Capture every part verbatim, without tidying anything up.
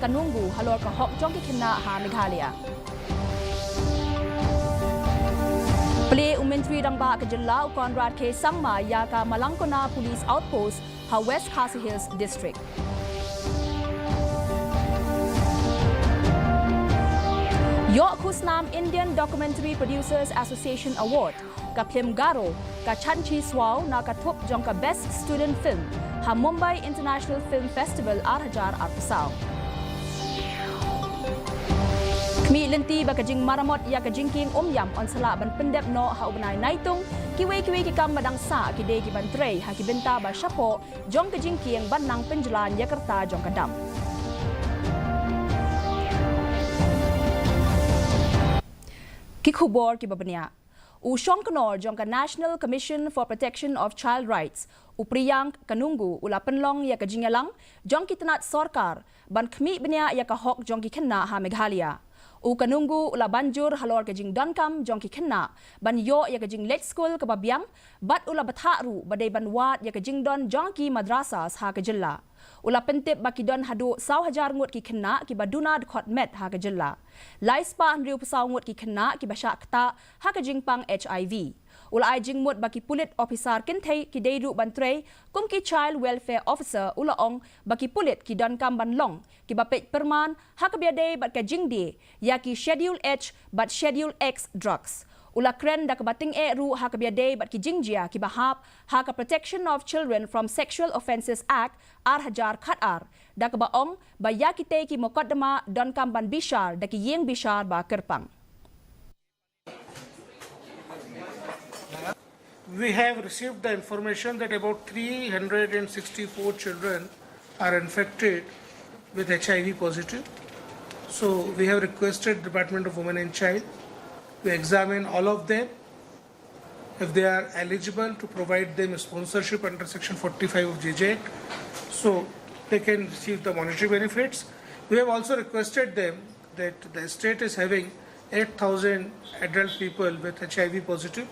Kanungu halor ka hok jong ki khynnah ha Meghalaya. Plie u Myntri Rangbah ka jylla u Conrad K Sangma ïa ka Malangkona Police Outpost ha West Khasi Hills District. Ïoh khusnam Indian Documentary Producers Association Award, ka phlim Garo, ka Chanchi Swao na ka thup jong ka Best Student Film ha Mumbai International Film Festival ar hajar arphew saw. Khmih lynti ba ka jingmaramot ïa ka jingkieng Umiam yn sa lah ban pyndep noh ha u bnai Naitung, kiwei kiwei ki kam ba dang sah ki dei ki ban trei ha ki bynta ba shapoh jong ka jingkieng ban nang pynjlan ïa ka rta jong ka dam. Ki khubor kiba bniah. U Shongknor jong ka National Commission for Protection of Child Rights, u Priyank Kanungu, u la pynlong ïa ka jingïalang jong ki tnat sorkar ban khmih bniah ïa ka hok jong ki khynnah ha Meghalaya. U Kanungu u la ban jur halor ka jingdonkam jong ki khynnah ban ïoh ïa ka jingleit skul kaba biang, bad u la bthah ruh ba dei ban wad ïa ka jingdon jong ki madrasas ha ka jylla. U la pyntip ba ki don haduh saw hajar ngut ki khynnah kiba duna dkhot met ha ka jylla. Lai spah hynriewphew saw ngut ki khynnah kiba shah ktah ha ka jingpang HIV. U la ai jingmut ba ki pulit ophisar kynthei ki dei ruh ban trei kum ki Child Welfare Officer. U la ong ba ki pulit ki donkam ban long kiba peit pyrman ha kaba ïadei bad ka jingdie ïa ki Schedule H bad Schedule X drugs. U la kren da kaba tyngeh ruh ha kaba ïadei bad ki jingjia kiba hap ha ka Protection of Children from Sexual Offences Act ar hajar khatar, da kaba ong ba ïa kitei ki mukotduma donkam ban bishar da ki ïing bishar ba kyrpang. We have received the information that about three hundred and sixty-four children are infected with H I V positive. So we have requested Department of Women and Child to examine all of them, if they are eligible, to provide them sponsorship under Section forty-five of J J Act, so they can receive the monetary benefits. We have also requested them that the state is having eight thousand adult people with H I V positive.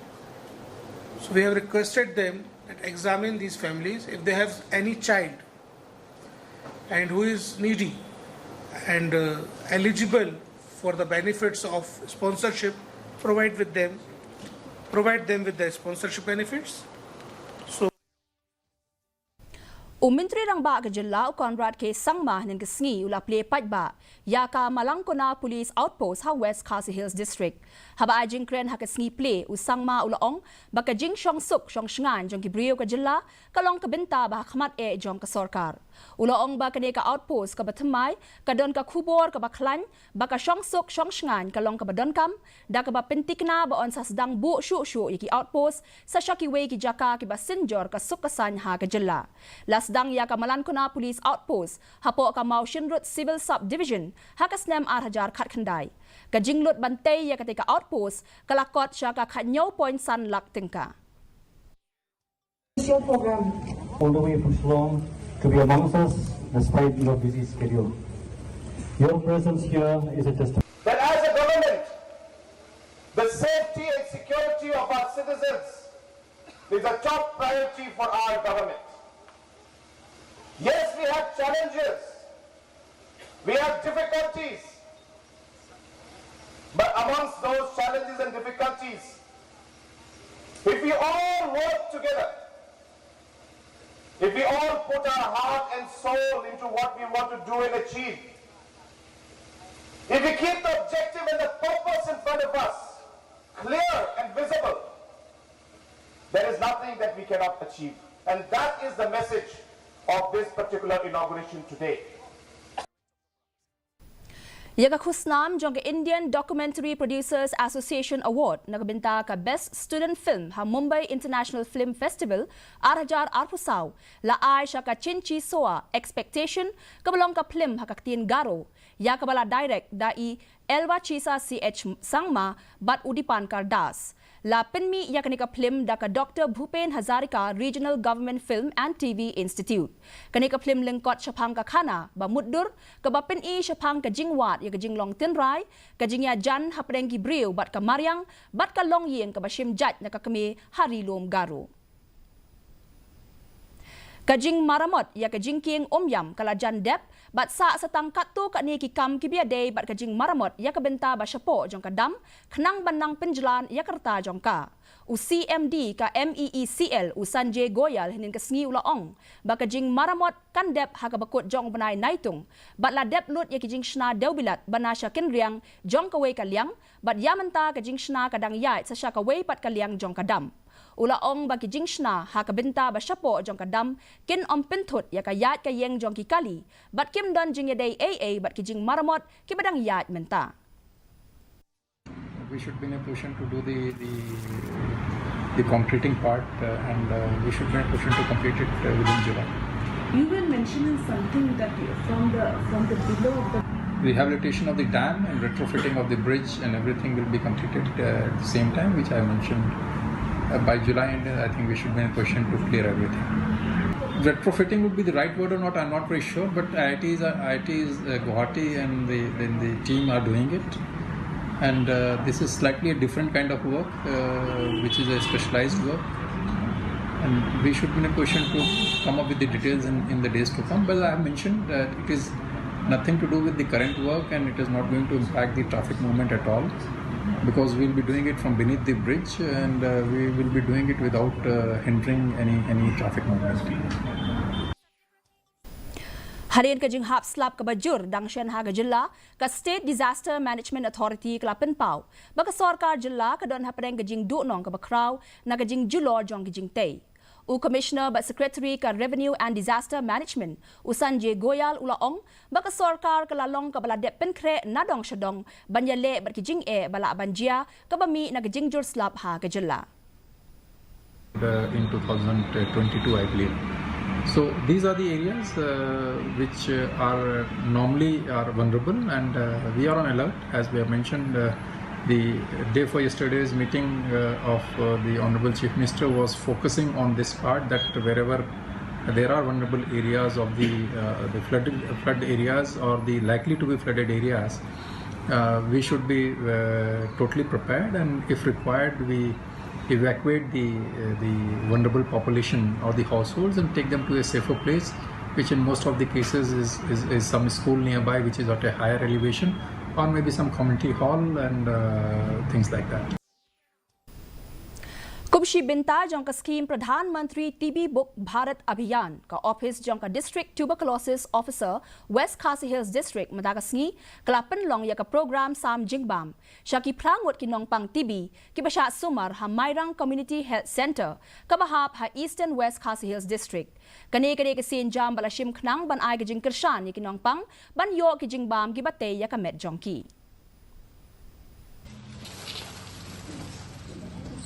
So we have requested them that examine these families. If they have any child and who is needy and, uh, eligible for the benefits of sponsorship, provide with them, provide them with the sponsorship benefits. So U Myntri Rangbah ka jylla u Conrad K Sangma hynnin ka sngi u la plie paidbah ïa ka Malangkona Police Outpost ha West Khasi Hills District. Haba ai jingkren ha ka sngi plie, u Sangma u la ong ba ka jingshong suk shong shngaiñ jong ki briew ka jylla ka long ka bynta ba ha khmat eh jong ka sorkar. U la ong ba kane ka outpost kaba thymmai ka don ka khubor kaba khlaiñ ba ka shong suk shong shngaiñ ka long kaba donkam, da kaba pyntikna ba yn sa sdang buh shuh shuh ïa ki outpost sa sha kiwei ki jaka kiba synjor ka suk ka saiñ ha ka jylla. La sdang ïa ka Malangkona Police Outpost hapoh ka Mawshynrut Civil Sub Division ha ka snem ar hajar khatkhyndai. Ka jinglut ban tei ïa katei ka outpost ka la kot sha ka khathynñiew point san lak tyngka. Social program. All the way from Shillong to be amongst us despite your busy schedule. Your presence here is a testament. That as a government, the safety and security of our citizens is a top priority for our government. Yes, we have challenges, we have difficulties, but amongst those challenges and difficulties, if we all work together, if we all put our heart and soul into what we want to do and achieve, if we keep the objective and the purpose in front of us clear and visible, there is nothing that we cannot achieve. And that is the message of this particular inauguration today. Ïa ka khusnam jong ka Indian Documentary Producers Association Award na ka bynta ka Best Student Film ha Mumbai International Film Festival ar hajar arphew saw la ai sha ka Chinchi Sowa Expectation, kaba long ka phlim ha ka ktien Garo, ïa kaba la direct da i Elwachisa C H Sangma bad u Dipankar Das. La pynmih ïa kane ka phlim da ka Doctor Bhupen Hazarika Regional Government Film and T V Institute. Kane ka phlim lyngkot shaphang ka khana ba mutdur, kaba pyni shaphang ka jingwad ïa ka jinglong tynrai, ka jingïajan hapdeng ki briew bad ka mariang, bad ka longïing kaba shim jait na ka kmie ha ri lum Garo. Ka jingmaramot ïa ka jingkieng Umïam ka la jan dep, bad sah sa tang katto katne ki kam kiba ïadei bad ka jingmaramot ïa ka bynta ba shapoh jong ka dam, khnang ban nang pynjlan ïa ka rta jong ka. U C M D ka M E E C L, u Sanjay Goyal, hynnin ka sngi u la ong ba ka jingmaramot kan dep ha kaba kut jong u bnai Naitung, bad la dep lut ïa ki jingshna dewbilat ba na sha kynriang jong kawei ka liang, bad ïa mynta ka jingshna ka dang ïaid sa sha kawei pat ka liang jong ka dam. U la ong ba ki jingshna ha ka bynta ba shapoh jong ka dam kin ym pynthut ïa ka ïaid ka ïeng jong ki kali, bad kim don jingïadei ei ei bad ki jingmaramot kiba dang ïaid mynta. We should be in a position to do the, the, the concreting part, uh, and, uh, we should be in a position to complete it, uh, within July. You were mentioning something that you, from the from the below of the Rehabilitation of the dam and retrofitting of the bridge and everything will be completed, uh, at the same time, which I mentioned, uh, by July end. I think we should be in a position to clear everything. Retrofitting would be the right word or not, I'm not very sure, but I I T is, uh, I I T is, uh, Guwahati and the, and the team are doing it. And, uh, this is slightly a different kind of work, uh, which is a specialized work. And we should be in a position to come up with the details in, in the days to come. But I have mentioned that it is nothing to do with the current work and it is not going to impact the traffic movement at all, because we'll be doing it from beneath the bridge and, uh, we will be doing it without, uh, hindering any, any traffic movement. Hadien ka jinghap slap kaba jur dang shen ha ka jylla, ka State Disaster Management Authority ka la pynpaw ba ka sorkar jylla ka don hapdeng ka jingduhnong kaba khraw na ka jingjulor jong ka jingtei. U Commissioner bad Secretary ka Revenue and Disaster Management, u Sanjay Goyal, u la ong ba ka sorkar ka la long kaba la dep pynkhreh na dong sha dong ban ïaleh bad ki jingeh ba lah ban jia kaba mih na ka jingjur slap ha ka jylla. Uh, in two thousand twenty-two, I believe. So these are the areas, uh, which, uh, are normally are vulnerable, and, uh, we are on alert. As we have mentioned, uh, the day for yesterday's meeting, uh, of, uh, the Honorable Chief Minister was focusing on this part, that wherever there are vulnerable areas of the, uh, the flood, flood areas or the likely to be flooded areas, uh, we should be, uh, totally prepared, and if required, we evacuate the, uh, the vulnerable population or the households and take them to a safer place, which in most of the cases is, is, is some school nearby which is at a higher elevation, or maybe some community hall and, uh, things like that. Kum shi bynta jong ka skhim Pradhan Mantri T B Mukt Bharat Abhiyan, ka ophis jong ka District Tuberculosis Officer, West Khasi Hills District, mynta ka sngi ka la pynlong ïa ka program sam jingbam sha ki phra ngut ki nongpang T B kiba shah sumar ha Mairang Community Health Centre kaba hap ha Eastern West Khasi Hills District. Kane ka dei ka sienjam ba la shim khnang ban ai ka jingkyrshan ïa ki nongpang ban ïoh ki jingbam kiba tei ïa ka met jong ki.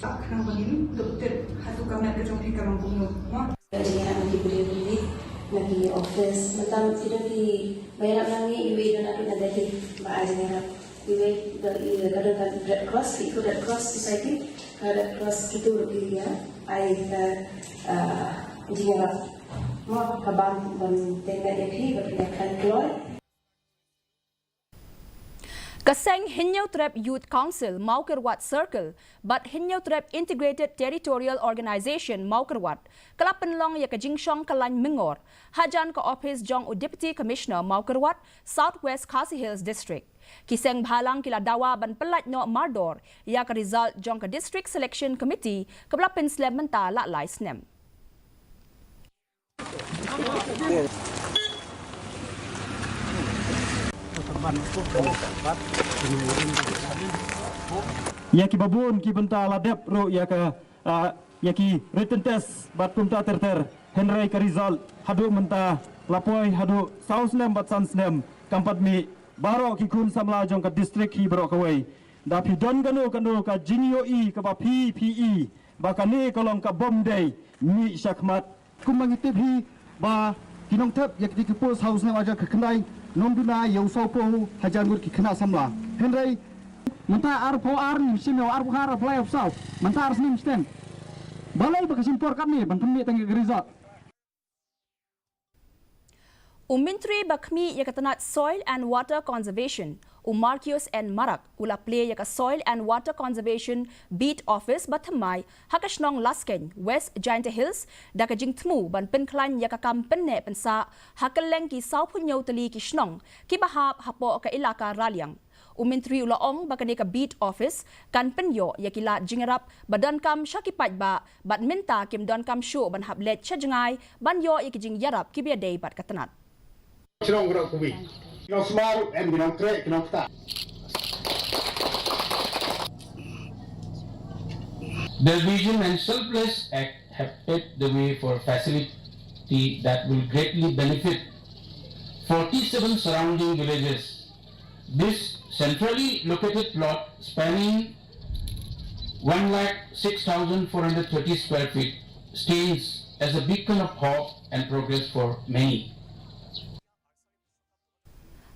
Khnang ba ngin dup tip hato ka met ka jong phi ka long kumno, mo? Ka jingïarap na ki briew briew, na ki office, mynta ki don ki ba ïarap na ngi, iwei i don haduh na Delhi ba ai jingïarap. Iwei don i ka don ka Red Cross, ki Red Cross Society, ka Red Cross kito ruh ki ïa ai ka, ah, jingïarap. Mo, ka ban ban teng na ïa phi ba phi ïa khlaiñ kloi. Ka seng Hynñiewtrep Youth Council Mawkyrwat Circle bad Hynñiewtrep Integrated Territorial Organization Mawkyrwat ka la pynlong ïa ka jingshong kyllaiñ myngor hajan ka ophis jong u Deputy Commissioner Mawkyrwat, South West Khasi Hills District. Ki seng bhalang ki la dawa ban pyllait noh mardor ïa ka result jong ka District Selection Committee kaba la pynslem mynta la lai snem. Ïa kiba bun ki bynta la dep ruh ïa ka, ah, ïa ki written test bad kumta ter ter, hynrei ka result haduh mynta la poi haduh saw snem bad san snem kam pat mih. Baroh ki khun samla jong ka district hi baroh kawei, da phi don kano kano ka jingïohi kaba phi phi i ba kane ka long ka bym dei, mih shakhmat. Kumba ngi tip hi ba ki nongthep ïa kiti ki post ha u snem ar hajar khyndai, nongduna ïa u sawphew hajar ngut ki khynnah samla. Hynrei mynta arphew ar ngi shim ïa u, arphew ar, arphew lai, arphew saw, mynta ar snem shiteng. Balei ba ka shim por katne ban pynmih tang ïa ka result? U Myntri ba khmih ïa ka tnat Soil and Water Conservation, U Marcuise N Marak u la plie ïa ka Soil and Water Conservation Beat Office ba thymmai ha ka shnong Laskein, West Jaintia Hills, da ka jingthmu ban pynkhlaiñ ïa ka kam pynneh pynsah ha kylleng ki sawphew hynñiew tylli ki shnong kiba hap hapoh ka ilaka Raliang. U Myntri u la ong ba kane ka Beat Office kan pynïoh ïa ki lad jingïarap ba donkam sha ki paidbah, bad mynta kim donkam shuh ban hap leit sha jngai ban ïoh ïa ki jingïarap kiba ïadei bad ka tnat. Ki nongkhreh, ki nongkhreh, ki nongkhreh. Their vision and selfless act have paved the way for facility that will greatly benefit forty-seven surrounding villages. This centrally located plot, spanning one lakh six thousand four hundred thirty square feet, stands as a beacon of hope and progress for many.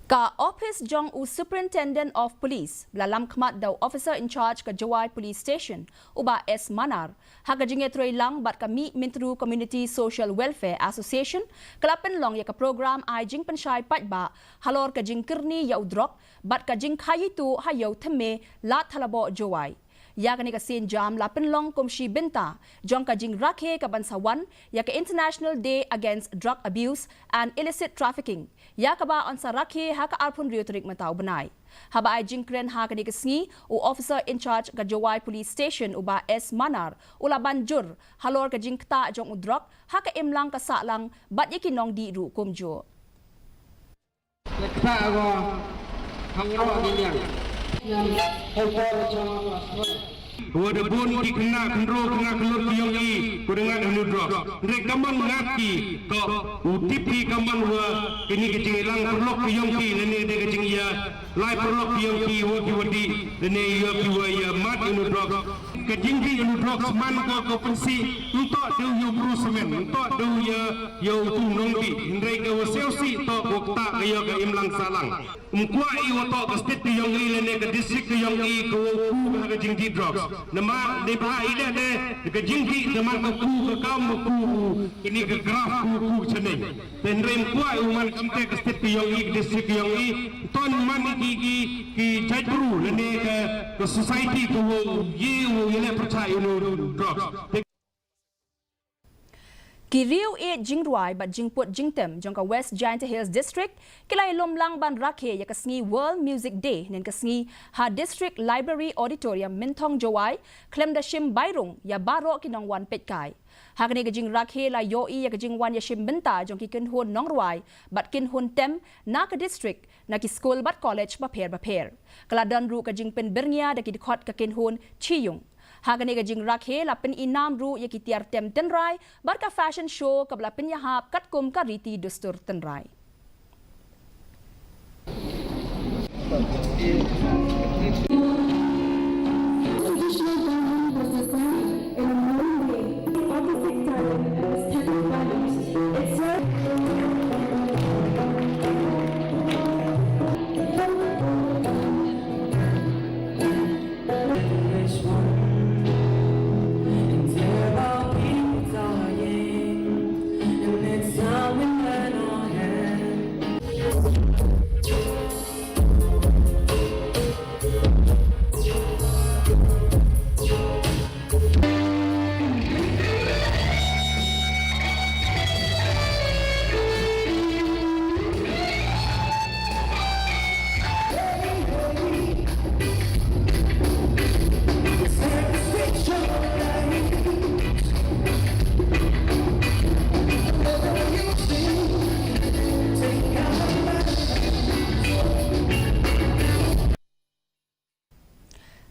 Ka ophis jong u Superintendent of Police, ba la lam khmat da u Officer in Charge ka Jowai Police Station, u Bah S Manar, ha ka jingïatreilang bad ka Mihmyntdu Community Social Welfare Association, ka la pynlong ïa ka program ai jingpynshai paidbah halor ka jingkyrni ïa u drok bad ka jingkhaïi tuh ha ïew thymme Ladthadlaboh, Jowai. Ïa kane ka sienjam la pynlong kum shi bynta jong ka jingrakhe kaban sa wan ïa ka International Day Against Drug Abuse and Illicit Trafficking, ïa kaba yn sa rakhe ha ka arphew hynriew tarik mynta u bnai. Haba ai jingkren ha kane ka sngi, u Officer in Charge ka Jowai Police Station, u Bah S Manar, u la ban jur halor ka jingktah jong u drok ha ka imlang ka sahlang bad ïa ki nongdih ruh kumjuh. Wa da bun ki khynnah khynroo, khynnah khyllood ki ïong i, ki dang ngat ïa u drok. Hynrei kumno ngat ki, ko u tip ki kumno wa kine ki jingïalang paralok ki ïong ki, lane dei ka jingïa lai paralok ki ïong ki, wa ki wa dih, lane ïa ki wa ïa mad ïa u drok. Ka jingdih ïa u drok man ko ka pynsih, ym toh dei ïa u bru samen, ym toh dei ïa, ïa utu u nongdih. Hynrei ka wa sngewsih toh ka ktah ka ïa ka imlang sahlang. Ym kwah i wa toh ka state ka ïong i lane ka district ka ïong i ka wa u ku ha ka jingdih drugs. Namar dei ba i dei, dei ka jingdih, dei man ka ku ka kam, ka ku, kane ka graph ku, ku chaneng. Te hynrei ym kwah i u man jingte ka state ka ïong i, ka district ka ïong i. Ton man i ki, ki, ki jaitbru lane ka, ka society ka wa u ïe, wa u ïaleh pyrshah ïa u drugs. Ki riew ïeit jingrwai bad jingput jingtem jong ka West Jaintia Hills District ki la ïalum lang ban rakhe ïa ka sngi World Music Day hynnin ka sngi ha District Library Auditorium, Mynthong, Jowai, khlem da shim bai rung ïa baroh ki nongwan peitkai. Ha kane ka jingrakhe la ïohi ïa ka jingwan ïashim bynta jong ki kynhun nongrwai bad kynhun tem na ka district, na ki skul bad college bapher bapher. Ka la don ruh ka jingpynbyrngia da ki dkhot ka kynhun Chiyung. Ha kane ka jingrakhe la pynïnam ruh ïa ki tiar tem tynrai bad ka fashion show kaba la pynïahap katkum ka riti dustur tynrai. Traditional garment was designed in a modern way, artistic style and aesthetic values. It served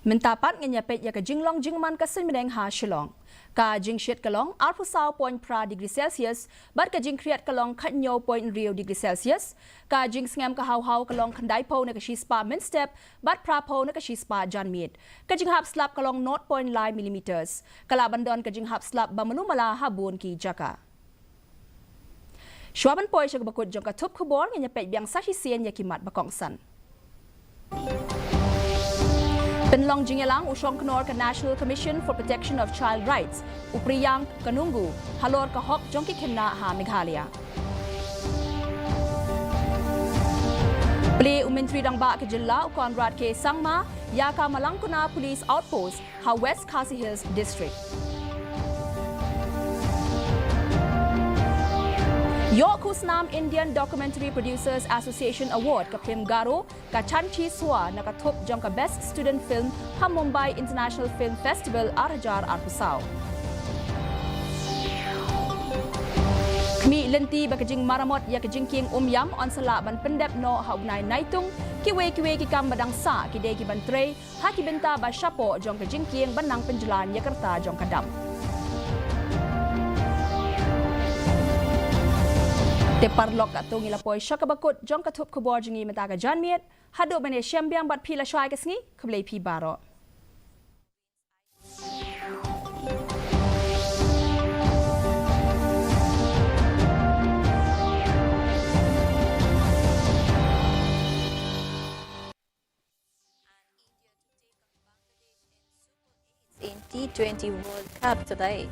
Mynta pat ngin ïa peit ïa ka jinglong jingman ka suiñ bneng ha Shillong. Ka jingshit ka long arphew saw point phra degree Celsius bad ka jingkhriat ka long khathynñiew point hynriew degree Celsius. Ka jingsngem ka haw haw ka long khyndaiphew ne ka shispah mynstep bad phraphew ne ka shispah janmiet. Ka jinghap slap ka long nought point lai millimeters. Ka lah ban don ka jinghap slap ba malu mala ha bun ki jaka. Shuwa ban poi sha kaba kut jong ka thup khubor, ngin ïa peit biang sa shisien ïa ki mat ba kongsan. Pynlong jingïalang u shongknor ka National Commission for Protection of Child Rights, u Priyank Kanungo, halor ka hok jong ki khynnah ha Meghalaya. Plie u Myntri Rangbah ka Jylla u Conrad K Sangma ïa ka Malangkona Police Outpost ha West Khasi Hills District. Ïoh khusnam Indian Documentary Producers Association Award ka phlim Garo Ka Chanchi Swa na ka thup jong ka Best Student Film ha Mumbai International Film Festival ar hajar arphew saw. Khmih lynti ba ka jingmaramot ïa ka jingkieng Umïam yn sa lah ban pyndep noh ha u bnai Naitung, kiwei kiwei ki kam ba dang sah ki dei ki ban trei ha ki bynta ba shapoh jong ka jingkieng ban nang pynjlan ïa ka rta jong ka dam. Te paralok, katto ngi la poi sha kaba kut jong ka thup khubor jong ngi mynta ka janmiet. Haduh ban ïashem biang bad phi lashai ka sngi, khublei phi baroh. In T twenty World Cup today.